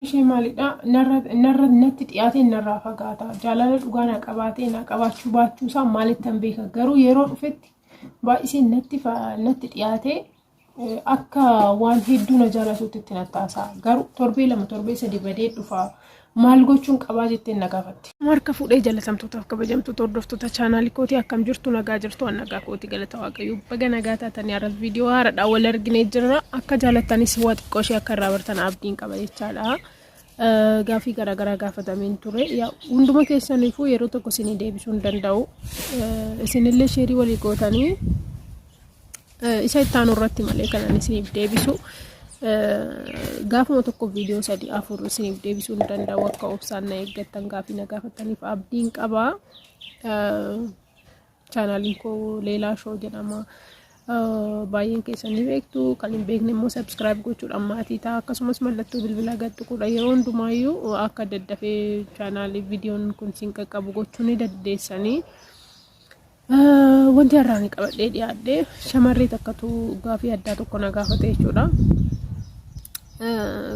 Ishee maalidha? Narra natti dhiyaatee narraa fagaata. Jaalala dhugaa na qabaatee na qabaachuu baachuu isaa maalittan beeka? Garuu yeroo dhufetti baay'isee natti dhiyaatee akka waan hedduu na jaalatutti itti natti haasa'a. Garuu torbee 2, torbee 3 badee dhufa. Maal gochuun qabaa jettee na gaafatte. Harka fuudhee, jaalatamtootaaf kabajamtoota hordoftoota chaanaalii kootii, akkam jirtu? Nagaa jirtu? An nagaa kooti, galata Waaqayyoo. Baga nagaa taatanii. Har'as viidiyoo haaraadhaan wal arginee jirra. Akka jaalattanis waa xiqqoo ishee akka irraa bartan abdiin qaba jechaadha. Gaafii garaagaraa gaafatameen ture. Hunduma keessaniifuu yeroo tokko isinii deebisuu hin danda'u. Isinillee share walii gootanii isa itti aanu irratti malee kanan isiniif deebisu. Gaafuma tokko viidiyoo sadii afur isiniif deebisuu hin danda'u. Akka obsaan na eeggattan gaafii na gaafattaniif abdiin qaba. Chaanaaliin koo Leelaa Show jedhama. Baay'een keessan ni beektu, kan hin beekne immoo subscribe gochuudhaan maatii ta'a. Akkasumas mallattoo bilbilaa gad tuquudha. Yeroo hundumaayyuu akka daddafee chaanaalii viidiyoon kun siin qaqqabu gochuu ni dandeessanii. Wanti har'aan qabadhee dhiyaadhe, shamarree takkatu gaafii addaa tokko na gaafate jechuudha.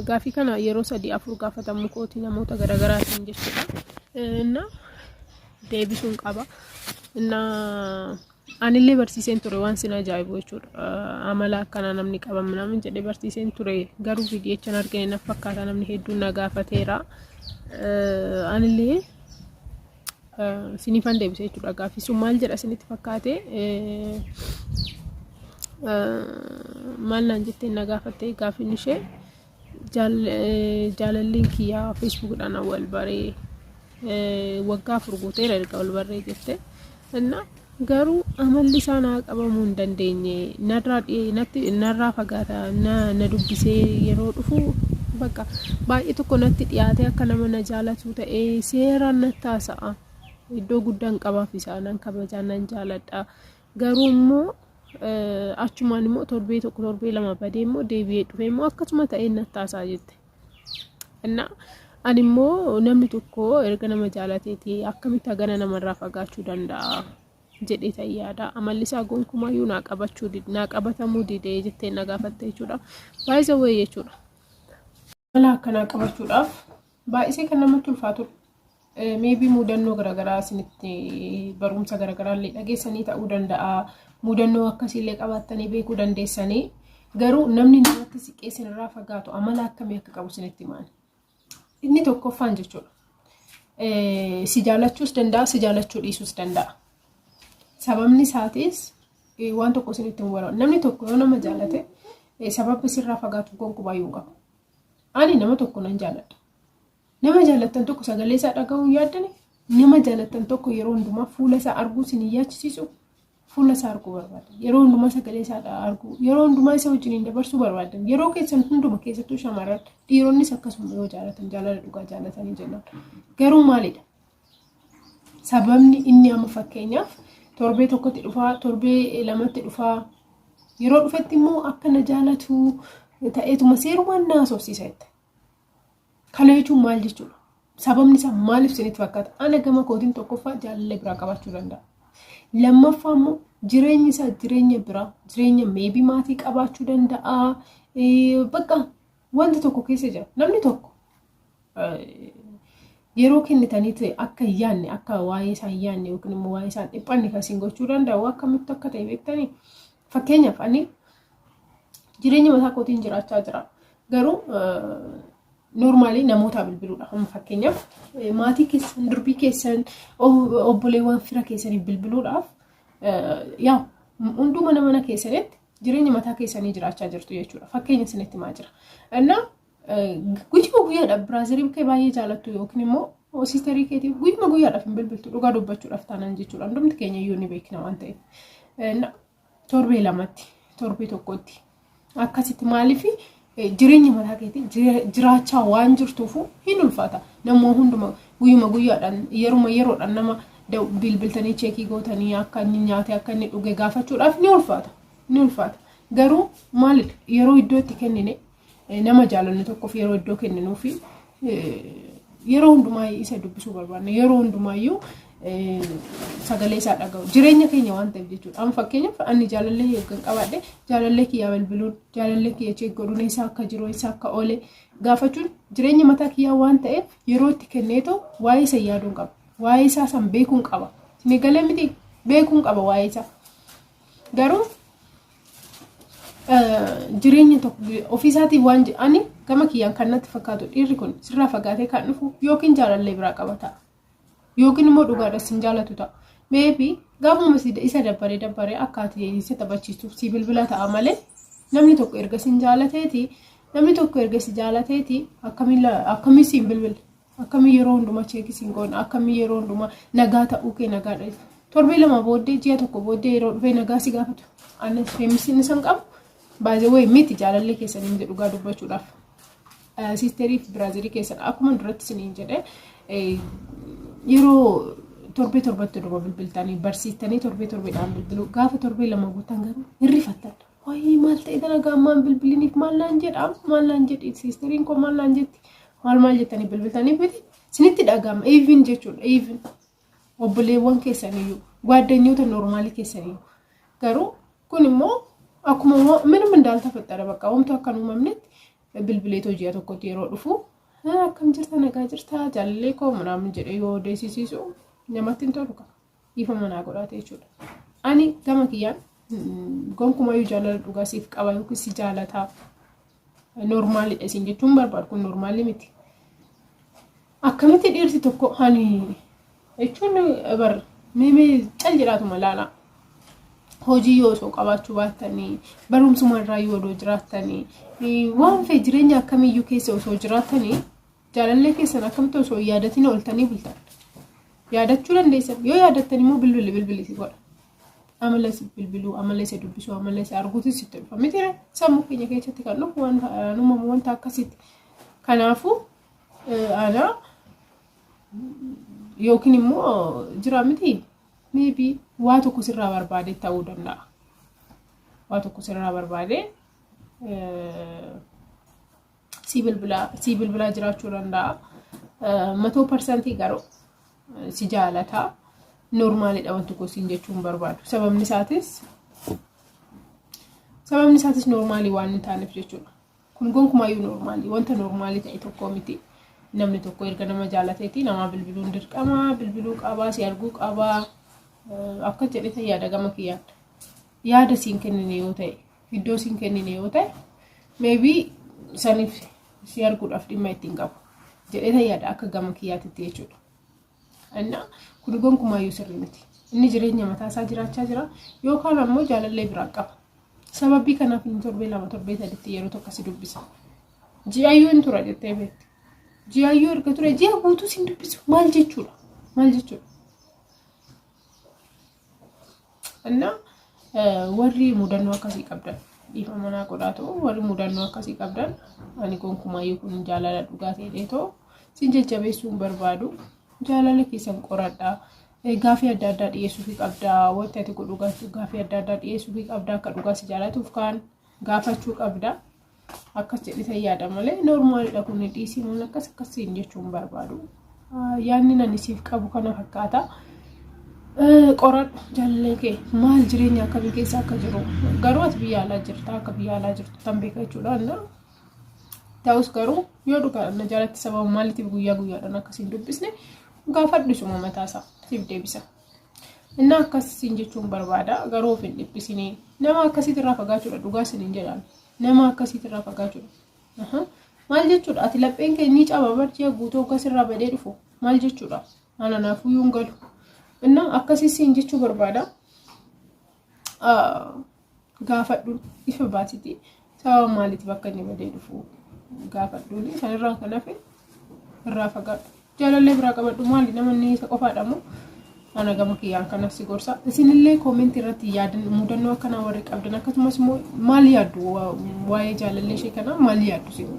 Gaafii kana yeroo sadii afur gaafatamu kooti namoota garaagaraatiin jechuudha. Inna deebisuun qaba. Inna anillee barsiiseen ture, waan sin ajaa'ibu jechuudha. Amala akkanaa namni qaba namni jedhee barsiiseen ture, garuu viidiyochaan argine na fakkaata, namni hedduun na gaafateera. Anillee sinifan deebise jechuudha. Gaaffii sun maal jedha isinitti fakkaate? Maal naan jettee na gaafatte? Gaaffiin ishee, jaalalleen kiyyaa feesbuukidhaan wal baree waggaa 4 guuteera erga wal barree jette. Inna garuu amalli isaa naa qabamuu hin dandeenye, narraa natti narraa fagaata, na dubbisee yeroo dhufu bakka baay'ee tokko natti dhiyaatee akka nama na jaalatu ta'ee seeraan natti haasa'a. Iddoo guddaan qabaaf isaa nan kabajaa, nan jaaladha. Garuu immoo achumaan immoo torbee 1, torbee 2 badee immoo deebi'ee dhufee immoo akkasuma ta'ee natti haasa'a jette. Inna ani immoo namni tokko erga nama jaalateeti akkamitti hagana namarraa fagaachuu danda'a jedhee ta'e yaada. Amalli isaa gonkumaayyuu naa qabachuu naa qabatamuu didee jettee na gaafatte jechuudha. By the way jechuudha. Amala akkanaa qabachuudhaaf baay'isee kan namatti ulfaatudha. Maybe mudannoo garaagaraa isinitti barumsa garaagaraa illee dhageessanii ta'uu danda'a. Mudannoo akkasiillee qabaattanii beekuu dandeessanii. Garuu namni namatti siqee isinirraa fagaatu amala akkamii akka qabu isinitti himaan. Inni tokkoffaan jechuudha. Si jaalachuus danda'a, si jaalachuu dhiisuus danda'a. Sababni isaatis waan tokko isinitti hin barbaadu. Namni tokko yoo nama jaalate sababni sirraa fagaatu gonkumaa hin qabu. Ani nama tokko nan jaaladha. Nama jaalattan tokko sagalee isaa dhaga'uu hin yaaddani? Nama jaalattan tokko yeroo hundumaa fuula isaa arguu isin hin yaachisiisu? Fuula isaa arguu barbaadan. Yeroo hundumaa sagalee isaa arguu, yeroo hundumaa isa wajjin dabarsuu barbaadan. Yeroo keessan hunduma, keessattuu shamarran, dhiironnis akkasuma yoo jaalatan, jaalala dhugaa jaalatanii jennaan. Garuu maalidha? Sababni inni amma fakkeenyaaf torbee tokkotti dhufaa, torbee lamatti dhufaa, yeroo dhufetti immoo akka na jaalatu ta'eetuma seerumaan na haasofsiisa jette. Kana jechuun maal jechuudha? Sababni isaa maaliif isinitti fakkaata? Ana gama kootiin tokkoffaa jaalala biraa qabaachuu danda'a. Lammaffaa immoo jireenyi isaa jireenya biraa, jireenya maybe maatii qabaachuu danda'a. Bakka wanta tokko keessa jira. Namni tokko yeroo kennitanii akka hin yaadne, akka waa'ee isaa hin yaadne yookiin immoo waa'ee isaa hin dhiphanne kan isin gochuu danda'u akkamitti akka ta'e beektanii? Fakkeenyaaf ani jireenya mataa kootiin jiraachaa jira. Garuu normally namoota bilbiluudha. Amma fakkeenyaaf maatii keessan, durbii keessan, obboleewwan fira keessaniif bilbiluudhaaf, yaa hunduma mana keessanitti jireenya mataa keessanii jiraachaa jirtu jechuudha. Fakkeenya isinitti himaa jira. Innaa guyyuma guyyaadhaaf brother kee baay'ee jaalattu yookiin immoo sister keetiif guyyuma guyyaadhaaf hin bilbiltu, dhugaa dubbachuudhaaf taanaan jechuudha. Hundumti keenya iyyuu ni beekna waan ta'eef. Torbee lamatti, torbee tokkotti akkasitti, maaliif jireenya mataa keetii jiraachaa waan jirtuufu hin ulfaata. Nammoo hunduma guyyuma guyyaadhaan, yeruma yeroodhaan nama bilbiltanii check gootanii akka inni nyaate, akka inni dhuge gaafachuudhaaf ni ulfaata. Ni ulfaata. Garuu maalidha, yeroo iddoo itti kennine, nama jaalannu tokkoof yeroo iddoo kenninuu fi yeroo hundumaa isa dubbisuu barbaanna. Yeroo hundumaayyuu Sagalee isaa dhaga'u jireenya keenya waan ta'eef jechuudha. Amma fakkeenyaaf ani jaalallee yookaan qabaadhe, jaalallee kiyyaa bilbiluun, jaalallee kiyya check godhuun, eessa akka jiru, eessa akka oole gaafachuun jireenya mataa kiyyaa waan ta'eef yeroo itti kenneetoo waa'ee isa yaaduun qaba. Waa'ee isaa san beekuun qaba. Isin galee miti? Beekuun qaba waa'ee isaa. Garuu jireenya tokko ofiisaatiin waan ani gama kiyyaan kan natti fakkaatu, dhiirri kun sirraa fagaatee kan dhufu yookiin jaalallee biraa qaba ta'a. Yookiin immoo dhugaadha sin jaalatu ta'a. Maybe gaafuma isa dabbaree dabbaree akka ati isa taphachiistuuf si bilbila ta'a malee, namni tokko erga sin jaalateeti, namni tokko erga si jaalateeti, akkamiin siin bilbila? Akkamii yeroo hundumaa check siin goona? Akkamii yeroo hundumaa nagaa ta'uu kee nagaadha? Torbee 2 booddee, ji'a 1 booddee yeroo dhufee nagaa si gaafatu. Anis feemisiin isan qabu baay'ee wayii miti, jaalallee keessanii miti dhugaa dubbachuudhaaf. Sisterii fi brotherii keessan akkuma duratti isiniin jedhee, yeroo torbee torbatti dhuma bilbiltanii barsiistanii torbee torbeedhaan bilbiluu, gaafa torbee 2 guutan garuu hirrifattan. Wayii, maal ta'e tana gaammaan bilbiliniif, maal naan jedha, maal naan jedhi sisteriin koo, maal naan jetti, maal maal jettanii bilbiltaniif miti, isinitti dhaga'ama even jechuudha. Even obboleewwan keessaniyyuu, gwaaddanyoota normalii keessaniyyuu. Garuu kun immoo akkuma ምንም እንዳልተፈጠረ bakka homtuu akka hin uumamnetti bilbileetoo ji'a tokkotti yeroo dhufu, "Akkam jirta, nagaa jirta jaalallee koo?" ምናምን jedhee yoo odeessisiisu namatti hin tolu, dhiifa manaa godhaate jechuudha. Ani gama kiyyaan gonkumayyuu jaalala dhugaa siif qaba yookiin si jaalataa normalidha isin jechuun barbaadu, kun normalii miti. Akkamitti dhiirsi tokko ani jechuun bar meemee cal jedhaatuma laala. Hojii yoo osoo qabaachuu baattanii, barumsuma irraa yoo odoo jiraattanii, waan fee jireenya akkamiyyuu keessa osoo jiraattanii, jaalallee keessan akkamitti osoo hin yaadatin ooltanii bultan? Yaadachuu dandeessan. Yoo yaadattan immoo bilbilli bilbilli si godha. Amala isa bilbiluu, amala isa dubbisuu, amala isa arguutis sitti dhufa. Miti, sammuu keenya keessatti kan dhufu waan uumamu wanta akkasitti. Kanaafuu ana yookiin immoo jira miti, maybe waa tokko sirraa barbaade ta'uu danda'a. Waa tokko sirraa barbaade si bilbilaa jiraachuu danda'a. 100% garuu si jaalataa normalidha wanti kun siin jechuun barbaadu. Sababni isaatis normalii waan hin taaneef jechuudha. Kun gonkumaayyuu normalii wanta normalii ta'e tokko miti. Namni tokko erga nama jaalateeti nama bilbiluun dirqama, bilbiluu qabaa, si arguu qabaa akka jedhe yaada gama kiyyaan. Yaada siin kennine yoo ta'e, iddoo siin kennine yoo ta'e, maybe saniif si arguudhaaf dhimma ittiin qabu jedhee yaada akka gama kiyyaatitti jechuudha. Innaa kun gonkumaayyuu sirrii miti. Inni jireenya mataa isaa jiraachaa jira yookaan ammoo jaalallee biraa qaba. Sababii kanaaf inni torbee 2, torbee 3tti yeroo tokko si dubbisa. Ji'ayyuu hin tura jettee beekti. Ji'ayyuu erga ture, ji'a guutuu si dubbisu maal jechuudha? Maal jechuudha? Innaa warri mudannoo akkasii qabdan dhiifa manaa godhaatu, warri mudannoo akkasii qabdan, ani gonkumaayyuu kun jaalala dhugaa ta'ee too sin jajjabeessuu hin barbaadu. Jaalala keessan qoradhaa. Gaafii adda addaa dhiyeessuufii qabdaa. Wanti ati godhu gaafii adda addaa dhiyeessuufii qabdaa. Akka dhugaa si jaalatuuf kaan gaafachuu qabda. Akkas jedhee yaada malee normalidha kun dhiisii mun akkas akkasiin jechuun barbaadu. Yaadni ani siif qabu kana fakkaata. Qoradhu jaalallee kee maal jireenya akkamii keessa akka jiru. Garuu ati biyya alaa jirta, akka biyya alaa jirtu tan beeka jechuudha. Ta'us garuu yoo dhugaa na jaalatti, sababa maaliitiif guyyaa guyyaadhaan akkasiin dubbisne gaafadhu, isuma mataasaa siif deebisa. Inni akkasiin jechuun barbaada, garuu of hin dhiphisinii. Nama akkasiitirraa fagaachuudha, dhugaa isiniin jedhaan. Nama akkasiitirraa fagaachuudha. Maal jechuudha? Ati lapheen kee ni caba barji'a guutuu akkasirraa badee dhufu maal jechuudha? Ana naafuyyuu hin galu. Innaa akkasiin jechuu barbaada. Gaafadhu, ifa baasiti. Sababa maaliitiif akka inni badee dhufu gaafadhuuni, sanirraa kan hafe irraa fagaadhu. Jaalallee biraa qabadhu, maali nama inni isa qofaadha moo? Ana gama kiyyaan kanas si gorsa. Isinillee commentii irratti yaadan, mudannoo akkanaa warri qabdan, akkasumas immoo maal yaaddu waa'ee jaalallee ishee kanaa, maal yaaddu isin?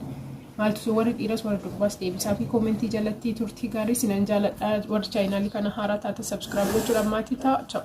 Maaltu isin, warri dhiiras warri durbaas, deebisaa fi commentii jalatti. Turtii gaarii, sinan jaaladha. Warri channelii kana haaraa taate subscribe gochuudhaan maatii ta'a. Ciao.